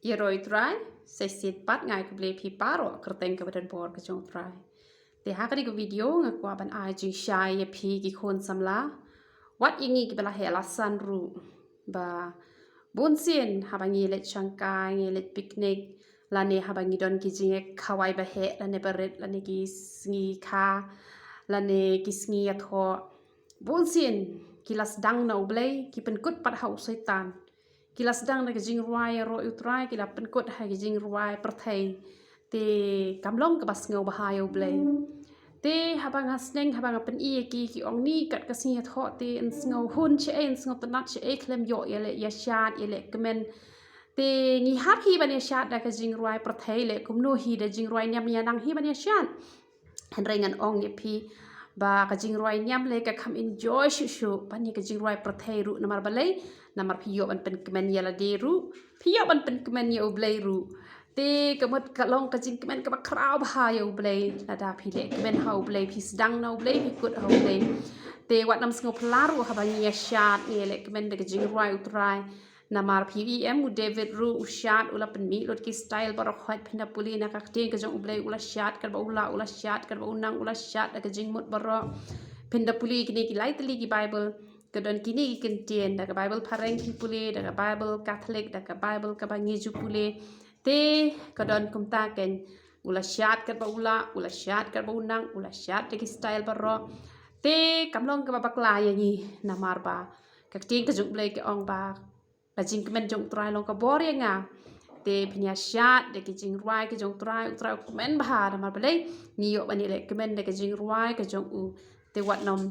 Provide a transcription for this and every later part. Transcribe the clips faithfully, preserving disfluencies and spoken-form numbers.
Ïaroh ïa u Trai, sa shisien pat nga ai khublei ïa phi baroh kyrteng kaba donbor ka jong u Trai. Te ha kane ka video nga kwah ban ai jingshai ïa phi ki khun samla. Wat ïa ngi kiba la heh la san ruh, ba bunsien haba ngi leit shangkai, ngi leit picnic, lane haba ngi don ki jingïakhawai ba heh lane ba rit, lane ki sngi kha, lane ki sngi ïathoh, bunsien ki la sdang na U Blei, ki pynkut pat ha u Soitan. Ki la sdang da ka jingrwai ïaroh ïa u Trai, ki la pynkut ha ka jingrwai pyrthei. Te kam long kaba sngewbha ïa U Blei. Te haba nga sneng, haba nga pyni ïa ki, ki ong ni kat ka sngi ïathoh te yn sngew hun shaei, yn sngew tynnad shaei, khlem ïoh ïaleh ïashad, ïaleh kmen. Te ngi hap hi ban ïashad da ka jingrwai pyrthei leh, kumno hi da jingrwai niam ïa nang hi ban ïashad. Hynrei ngan ong ïa phi ba ka jingrwai niam leh ka kham enjoy shuh shuh ban ïa ka jingrwai pyrthei ruh. Namar balei? Namar phi ïoh ban pynkmen ïa lade ruh, phi ïoh ban pynkmen ïa U Blei ruh. Te ka mut ka long ka jingkmen kaba khraw bha ïa U Blei. Lada phi leh kmen ha U Blei, phi sdang na U Blei, phi kut ha U Blei. Te wat nym sngew phylla ruh haba ngi ïashad, ngi ïaleh kmen da ka jingrwai u Trai. Namar phi ïohi em, u David ruh u shad, u la pynmih lut ki style baroh khoit. Phin da pule na ka ktien ka jong U Blei, u la shad katba u lah, u la shad katba u nang, u la shad da ka jingmut baroh. Phin da pule kine ki lai tylli ki Bible, ka don kine ki kyntien, da ka Bible phareng phin pule, da ka Bible Catholic, da ka Bible kaba ngi ju pule. Te ka don kumta kein, u la shad katba u lah, u la shad katba u nang, u la shad da ki style baroh. Te kam long kaba bakla ïa ngi, namar ba ka ktien ka jong U Blei ka ong ba ka jingkmen jong u Trai long ka bor ïa nga. Te phin ïashad da ki jingrwai ki jong u Trai, u Trai u kmen bha. Namar balei? Ngi ïoh ban ïaleh kmen da ka jingrwai ka jong u. Te wat nym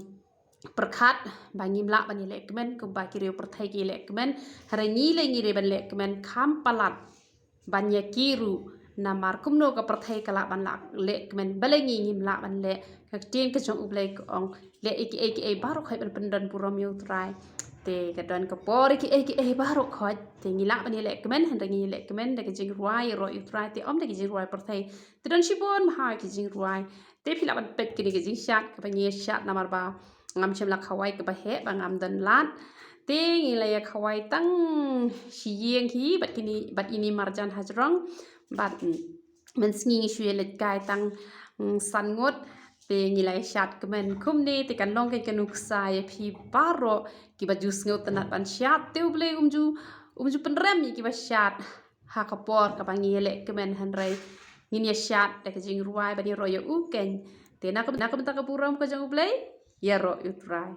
pyrkhat ba ngim lah ban ïaleh kmen kumba ki riew pyrthei ki ïaleh kmen. Hynrei ngi leh, ngi dei ban leh kmen kham palat ban ïa ki ruh. Namar kumno ka pyrthei ka lah ban lah leh kmen, balei ngi ngim lah ban leh? Ka ktien ka jong U Blei ka ong, leh ïa kiei kiei baroh khoit ban pyndon burom ïa u Trai. Te ka don ka por ïa kiei kiei baroh khoit. Te ngi lah ban ïaleh kmen, hynrei ngi ïaleh kmen da ka jingrwai ïaroh ïa u Trai, te ym da ka jingrwai pyrthei. Te don shibun bha ki jingrwai. Te phi lah ban peit kine ki jingshad kaba ngi ïashad, namar ba ngam shym la khawai kaba heh ba ngam don lad. Te ngi la ïakhawai tang shi ïing hi bad kine, bad ine i marjan hajrong. Bad, mm, mynsngi ngi shu ïaleit kai tang, mm, san ngut. Te ngi la ïashad kmen kumne, te kan long kein ka nuksa ïa phi baroh kiba ju sngewtynnad ban shad. Te U Blei um ju, um ju pynrem ïa kiba shad ha ka por kaba ngi ïaleh kmen, hynrei ngin ïashad da ka jingrwai ban ïaroh ïa u kein. Te na ka, na ka bynta ka burom ka jong U Blei, ïaroh ïa u Trai.